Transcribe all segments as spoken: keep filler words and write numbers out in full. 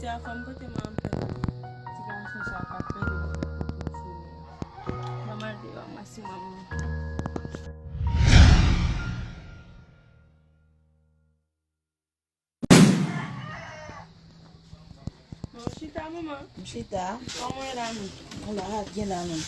Ti a fè m pote m anpil. Ti gason sa k ap pede m pou tout jounen. Ban m al deyò, mwen si mwen menm. Bon, chita, manman. M chita. Kòman w ye la menm? Ou la, gen la menm.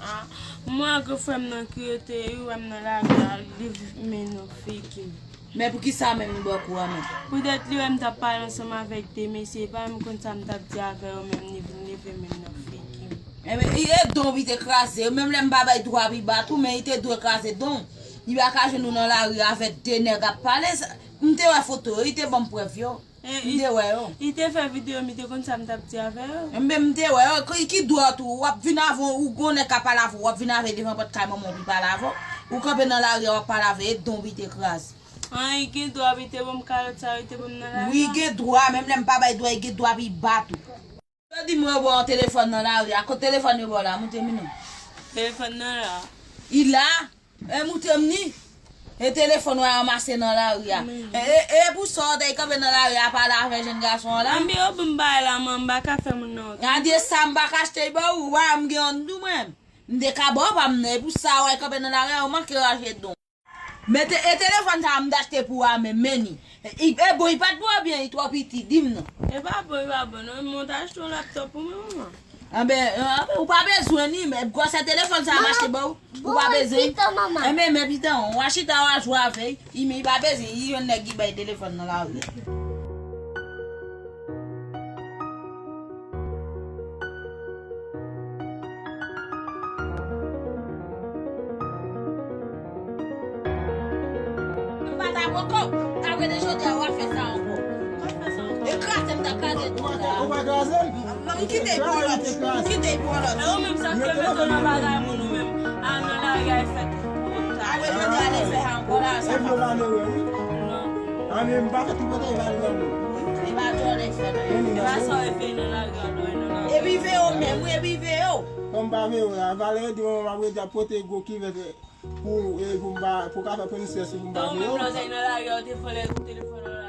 Ah, m wè gran frè m nan ki rete, li wè m nan lari a, li vin nan figi m. Men poukisa menm li ba w kou a menm? Poutèt li wè m t ap pale ansanm avèk de mesye, li pa menm konn sa m t ap di avè yo, menm li vin leve men l nan figi m. Enben, e, e don w li te kraze, menm lè m pa bay dwa pou li bat ou, men li te dwe kraze don w. Li pa ka jwenn ou nan lari avèk de nèg ap pale, sa, m te wè foto yo, li te ban m prèv yo. E, m te wè yo. Li te fè videyo, m te konn sa m t ap di avè yo. Enben, m te wè yo. Ki, ki dwa tou? W ap vin avè w, ou gon nèg k ap pale avè w, w ap vin avè l devan pòt kay manman w pou l pale avè w. Ou kanpe nan lari a, w ap pale avè l, e don w li te kraze. An, li gen dwa pou li te ban m kalòt sa yo, li te ban m nan lari a? Wi, li gen dwa, menm lè m pa bay dwa, li gen dwa pou li bat ou. Yo di m yo ba w telefòn nan lari a, kot telefòn yo ba w la, montre m non. Telefòn nan la. Li la? E montre m ni. E telefòn w ranmase nan lari a. E, e, e pou sa w te kanpe nan lari a pale avè jèn gason an la? Anben yo ban m bagay la, man, m pa ka fè moun nan. Gade sa m pa ka achte ba ou, wa m gen yon dou mwen. M te ka ba w pa m nan, e pou sa w kanpe nan lari a, ou manke rache don. Men te, e telefòn sa a m t achte pou ou a menm, men ni. E, e bon, li pa t twò byen, li twò piti, di m non. E pa bon, e pa bon, non, mwen t achte yon laptòp pou mwen, manman. Anben, anben, ou pa bezwen ni, men gwosè telefòn sa a m achte ba ou. Ou pa bezwen. Bon, pitan, manman. Enben, men pitan, w a chita, w a jwe avè l, li, men li pa bezwen, li jwenn nèg ki ba l telefòn nan lari. M pa ta poko, ta rele jodi a, w a fè sa ankò. E kraze m ta kraze tout la. Ou pa kraze m? M kite l pou yon lòt. M kite l pou yon lòt. E ou menm sa k te met ou nan bagay moun ou menm. Al nan lari a, e fèt. A wè jodi a, ale fè sa ankò la, sa. E vle malere, wi. Non. A men m pa fè tripote, e vale nan moun. E pa djòl e fè nan. E pa sa w e fè nan lari a, dòmi nan lari. E rive yo menm, wi, e rive yo. Kòm pa vle yo la, vale yo di manman m ap rete ap pote gwo kivèt. Pou, e, pou m pa, pou ka fè pwensès pou m pa vle yo. Ou menm lè w te nan lari a, ou te vòlè telefòn nan la.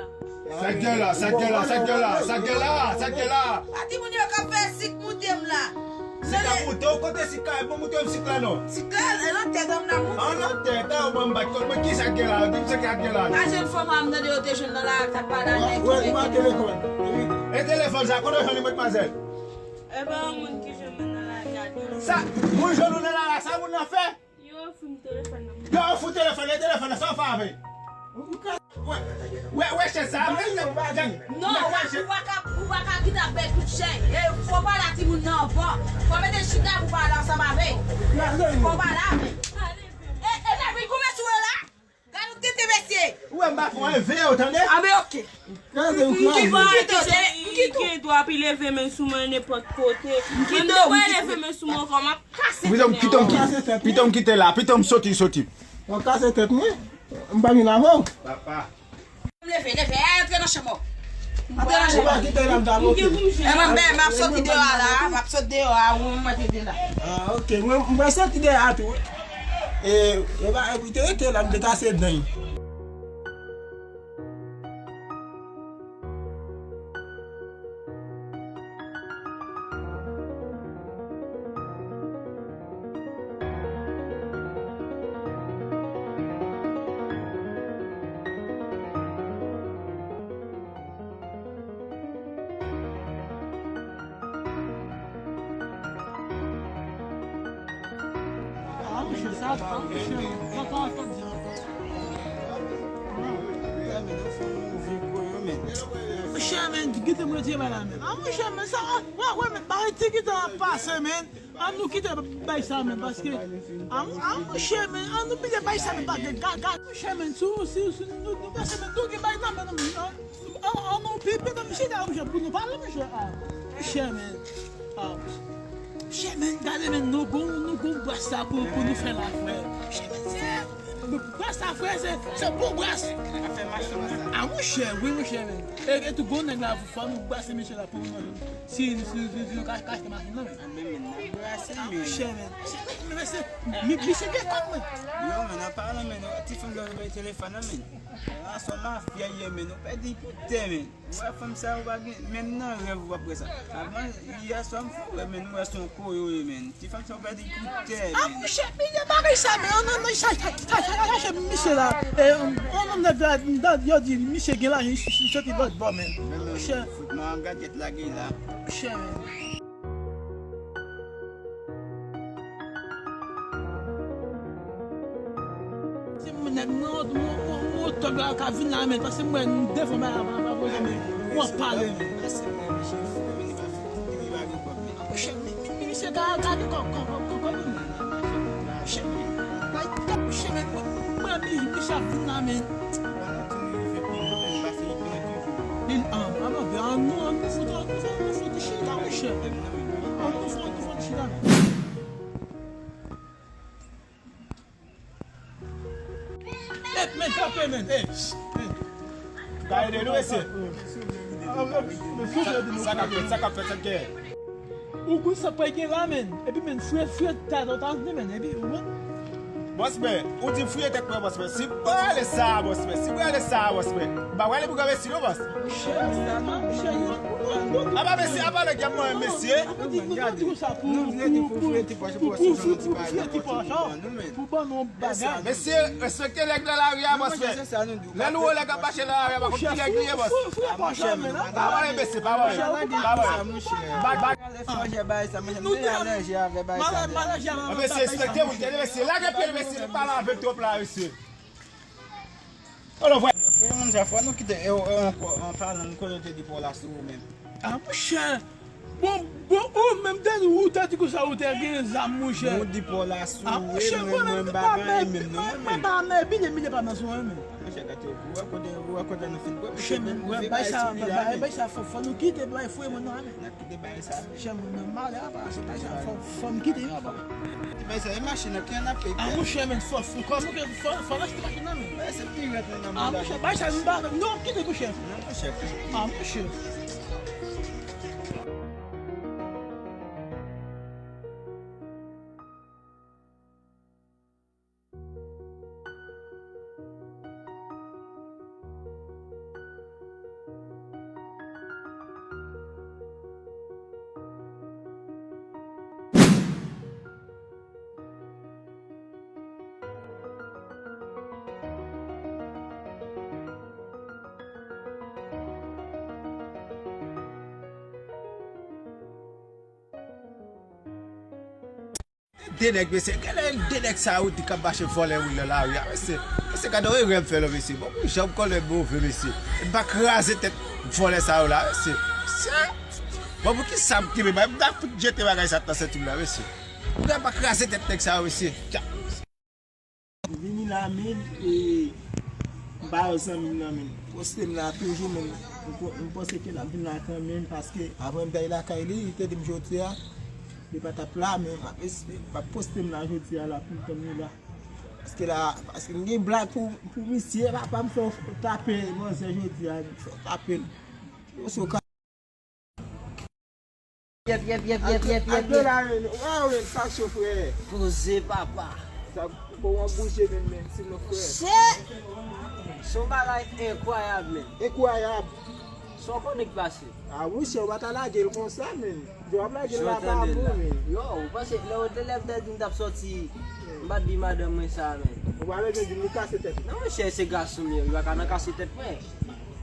Sa k gen la, sa k gen la, sa k gen la, sa k gen la, sa k gen la. A timoun yo k ap fè sik moute m la. Sik ap moute w, kote sik la, e bon moute m sik la non. Sik la, e nan tèt an m nan moute. An nan tèt an, ou ban m bat kòl mwen, ki sa k gen la, di m sa k ap gen la. A jèn fanm a m tande yo te jwenn nan la, sa pa la nèg. Wè, wè, telefòn. E telefòn sa, kote w jwenn li, madmwazèl? E pa yon moun ki jwenn mwen nan lari a, di. Sa, moun jwenn ou nan lari a, sa moun nan fè? Yo ofri m telefòn nan. Yo ofri w telefòn, e telefòn nan, sa w fè avè l? Wè, wè, wè chèz sa, wè chèz sa. Non, ou pa, ou pa ka, ou pa ka kite ap bay kout chèy. E, fò w pale a timoun nan ankò. Fò w mete l chita pou w pale ansanm avè l. Fò w pale avè l. E, e, epi koumen sou yo la. Gade yon tete mesye. Ou wè m pa fè w anyen, veye w tande. A ben oke. Tande ou kraze. M kite w, m kite w. Li gen dwa pou l leve men sou mwen nenpòt kote. M kite w, m kite w. Leve men sou mwen ankò, m ap kase tèt ou. Piton m kite, piton m kite la, piton m soti, soti. W ap kase tèt mwen. M pa vin avè w. Papa. Leve, leve, ay antre nan chanm ou. Antre nan chanm ou. Ou pa kite la, m ta monte. E mwen, ben, m ap soti deyò a la, m ap soti deyò a, ou mwen te de la. Ah, ok, mwen, mwen soti deyò a tou. E, e ba, e, te rete la, m te kase dan. Ah, monchè, sa, ah, monchè, sa pa fè di ankò. Monchè, men, kite mwen di bagay la, men. Ah, monchè, men, sa, ah, wè, wè, men, bagay ti ki tan ap pase, men. An nou kite bay sa, men, paske, ah, ah, monchè, men, an nou kite bay sa, men, pa gen gaga. Monchè, men, si, si, si nou, nou pase, men, nou gen bay nan men nou, men, an, an, an nou pi, pi, men, chita, monchè, pou nou pale, monchè, ah, monchè, men. Ah, monchè, men, gade, men, nou gon, nou gon bras la pou, pou nou fè la, frè. Monchè, men, se, bras la, frè, se, se bon bras. Ah, monchè, wi, monchè, men. E, e tou gon nèg la, fò nou brase mesye la pou nou, si, si, si, si nou ka, ka achte machin nan, men. Ah, men, men, n ap brase, men. Ah, monchè, men. Men, men, se, men, misye gen kòb, men. Yo, men, an palan, men, ti fanm la voye telefòn nan, men. Gason mafya ye, men ou pèdi pou tè, men. Ou wè fanm sa, ou pa gen, menm nan rèv ou p ap wè sa. Avan yè swa m fè wè, men ou wè se yon koyo ye, men. Ti fanm sa, ou pèdi pou tè, men. Ah, monchè, men yon bagay sa, men, non, non, sa, sa, sa, sa, sa, misye la. Eh, yon nonm nèg la, yo di misye gen lajan, li soti lòt bò, men. Monchè. Fout mwen an gadjèt lage la. Monchè, men. Se mwen nèg mwen, mwen, mwen, mwen tòg la ka vin la, men, paske mwen devan ba, ba, ba, ba, men, mwen pale, men. Monchè, men, men, misye ka gade kò, kò, kò, kò, kò, men. Monchè, men, bay, monchè, men, mwen, mwen, misye ap vin la, men. Li, ah, ah, bon, ben, an nou, an nou fout, an nou fout, an nou fout chita, monchè. An nou fout, an nou fout chita. Eh, men, kanpe, men, eh, men. Ka ede nou, mesye. Sa, sa k ap fèt, sa k ap fèt, sa k ap fèt? Ou konn sa pral gen la, men. Epi, men, fre, fre, ta, ta, ta, men, epi, ou konn. Bòs, men, ou di fouye tèt mwen, bòs, men. Si m prale sa, bòs, men. Si m prale sa, bòs, men. M pa prale pou granmesi, non, bòs. Monchè, monchè, yo, yo, apa, mesye, apa nèg y ap mwen, mesye? Apa di, nou di sa pou, pou, pou, pou, pou, pou fouye ti pòch, pou ban nou bagay. Mesye, respekte nèg nan lari a, bòs, men. Lè nou wè nèg ap mache nan lari a, pa konn ki nèg li ye, bòs. Fouye pòch la, men, pa pale, mesye, pa pale. Pa pale. Ba, ba, Franje bay sa, monchè, m te alèje avè bay sa. Mesye, respekte moun, tande, mesye, lage pye, mesye, nou pale avèk twòp la, mesye. Frè, moun sa, fò nou kite, e, e, ankò, an palan, m konnen te di pa w la sou ou menm. Ah, monchè. Bon, bon, ou menm, te di, ou te di konsa, ou te gen zam, monchè. Nou di pa w la sou ou, e mwen, mwen, m pa gen menm, non, mwen menm. Mwen pa men, bile, bile pa nan sou mwen menm. Monchè, gade, ou wè kote, ou wè kote nou fin pran, monchè, men, ou wè bay sa, bay sa, fò, fò nou kite, bay, fouye moun nan, men. Kite bagay sa. Chè moun nan malè apa, se pa sa, fò, fò m kite yo apa. Kite bagay sa, e machin nan ki an ap peye. Ah, monchè, men, fò, fò, kòman ke fò, fò n achte machin nan, men? Wè, se pi rèd nan. Ah, monchè, bagay sa, m pa, non, kite, monchè. Non, monchè. Ah, monchè. De nèg, mesye, genlè de nèg sa yo di k ap mache vòlè wi nan lari a, mesye. Mesye, gade yon erè m fè la, mesye. Bon, pou jan m konnen m move, mesye. M pa kraze tèt vòlè sa yo la, mesye. Mesye. Bon, pou ki sa m kenbe, m ta fout jete bagay sa nan senti m la, mesye. Pou m pa kraze tèt nèg sa yo, mesye. Vini la, men, e, m pa wè zanmi m nan, men. Poste m la toujou, men. M, m panse ke l ap vin la kanmenm, paske avan m t al lakay li, li te di m jodi a, li pa t ap la, men m ap espe-, m ap poste m la jodi a la pou m tann li la. Paske la, paske m gen blag pou, pou misye, papa m fè w tape manzè jodi a, fè w tape l. Yo sou ka- Yèp, yèp, yèp, yèp, yèp, yèp, yèp. Abdola, men, waw, men, sa cho, frè. Poze, papa. Sa, kòman bouje, men, men, sinon, frè. Se, se yon bagay enkwayab, men. Enkwayab. Sa w konnen k pase? Ah, monchè, ou pa ta lage l konsa, men. Yo ap lage l la pa bon, men. Yo, ou panse, lè w te lè m te di m t ap sòti, m pa t di madanm mwen sa, men. Ou pa bezwen di m li kase tèt. Non, monchè, se gason m ye, li pa ka nan kase tèt mwen.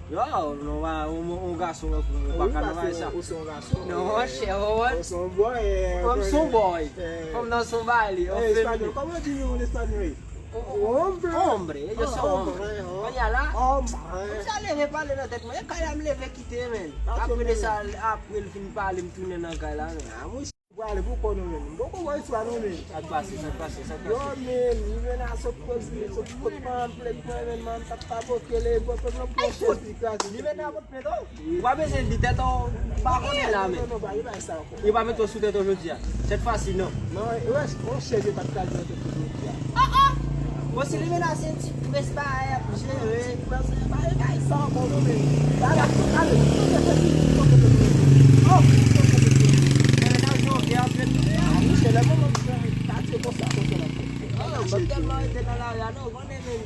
Yo, non, on, on, on gason, ou pa ka nan bagay sa. Ou se yon gason. Non, monchè, ou wè. Ou se yon bòy, eh, fanm se yon bòy. Fanm nan se yon bagay, on feminin. Kòman di nou an espanyòl? Hombre. Hombre, yo se hombre. Kounye a la, m sa leve pale nan tèt mwen. E kay la m leve kite, men. Apre de sa, apre l fin pale, m tounen nan kay la, men. Prale pou kò nou menm. M poko wè istwa nou menm. Sa k pase, sa k pase, sa k pase? Yo menm, Limena sot koz li, sot kot manplèt mwen menm, man, t ap pavoke le, pran pran pran pran koz li kraze. Limena pot plento? Ou pa bezwen di tèt ou, pa konnen la menm. Non, non, pa, li pa sa ankò. Yo pa mete w sou tèt ou jodi a. Sèt fwa si non. Non, e wè, yon chèz yo pa t kraze nan tèt ou jodi a. Ah, ah! Bon, si Limena se ti pres pa y ap jere. Ti pres pa y ap jere. Tèlman rete nan lari a, non, konnen menm.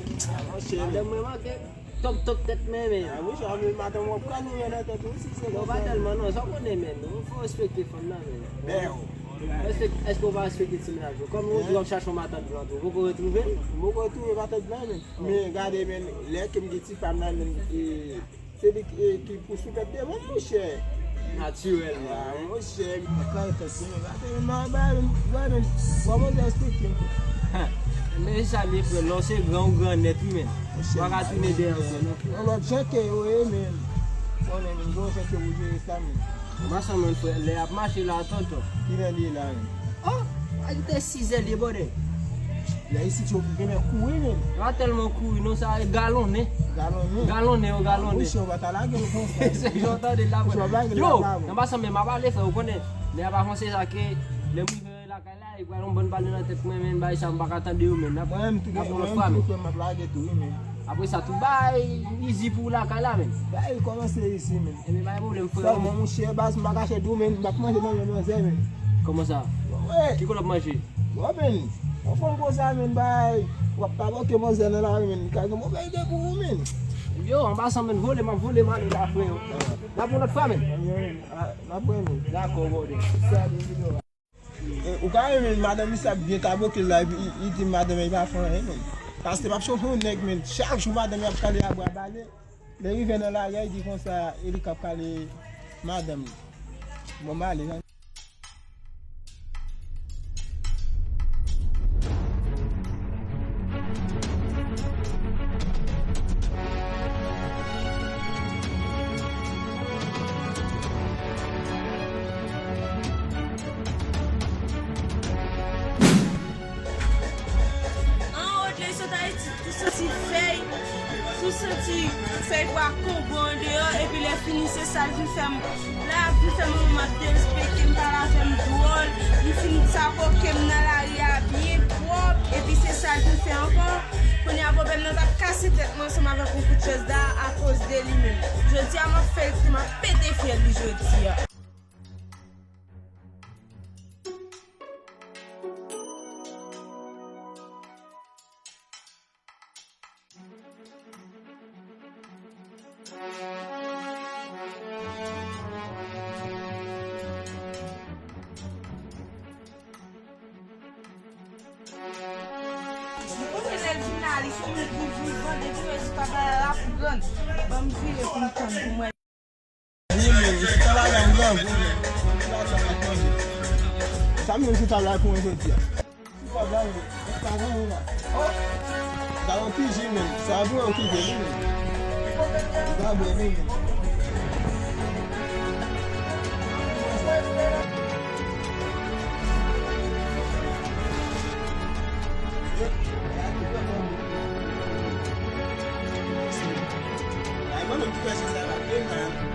Monchè, madanm mwen manke top, top tèt men, men. Ah, monchè, men madanm w ap kale men nan tèt ou si se konsa. Non, pa tèlman, non, sa w konnen, men. Ou fò respekte fanm nan, men. Bèw. Èske, èske w pa respekte ti mennaj ou? Kòm ou di w ap chache yon matant blan tou, ou poko retwouve l? M poko retwouve matant blan, men. Men gade, men, lè ke m gen ti fanm nan, men, e, se li ki, e, ki pou souflèt devan, monchè. Natirèlman, ah, wi. Monchè, m pa ka tande, men, gade, men, m a bay, men, gade, men, bon, mwen te eksplike m. Men sa li frè, lè w se gran ou gran nèt, wi, men. Monchè, ou pa ka tounen dèyè ankò, non, frè. Yon lòt jan ke yo ye, men. Konnen, men, gon jan ke ou jere sa, men. Anba sa, men, frè, lè y ap mache la, tonton. Kilè li ye la, men? Oh, a, li te sizè li ye, bòdè. Lè isit yo genlè kouri, men. Pa tèlman kouri, non, sa e galonnen. Galonnen? Galonnen, yo galonnen. Monchè, ou pa ta lage l konsa. Se jan w tande l la, frè. Yo, anba sa, men, m ap ale, frè, ou konnen. Lè y ap avanse sa ke, lè m rive lakay la, e pral yon bann pale nan tèt mwen, men, bagay sa, m pa ka tande yo, men. N ap, mwen menm tou, n ap yon lòt fwa, men. Mwen menm tou, frè, m ap lage tou, wi, men. Apre sa, tou bay izi pou lakay la, men. Bay kòmanse izi, men. Ebyen, pa gen pwoblèm, frè. Sèlman, monchè, baz, m pa kache di w, men, m p ap manje nan men manzè, men. Kòman sa? Wi. Ki kote w ap manje? Bon, men, yon fanm konsa, men, bay, w ap pavoke manzè nan lari, men, li ka gen move ide pou ou, men. Yo, anba sa, men, vole, m ap vole, m ale la, frè. N ap yon lòt fwa, men. Wi, men, a, n ap wè, men. Dakò, brother. Salut, yo. E, ou ka wè, men, madanm misye ap byen kaboke l la, epi li, li di madanm li pa fè anyen, men. Paske m ap chonje yon nèg, men, chak jou madanm li ap kale a bra bale. Lè rive nan lari a, li di konsa, e li k ap kale madanm li. Bon, m ale. Anwo dle sot Ayiti, tou santi fèy, tou santi fèy bwa kongo andeyò, epi lè fini se sa l vin fè m la, vin fè m yon manman derespekte m, pale avè m dwòl, li fin saboke m nan lari a byen pwòp, epi se sa l vin fè ankò. Kounye a pwoblèm nan t ap kase tèt mwen ansanm avèk yon kout chèz la akoz de li menm. Jodi a m ap fè l tou, m ap pete fyèl li jodi a. Ou konnen lè l vin la, li konnen li vivan, depi rezilta bagay la pou grann. Ban m vire pou m tann pou m wè. Wi, men, se travay la m grangou, men. Sa m menm se travay pou mwen jodi a. Sou tab la, men, pa gen anyen la. Oh! Gade yon ti ji, men. Sa pou yo kite li, men. Ou pa bwè li, men. Ay, mwen menm ki fè sa la, men.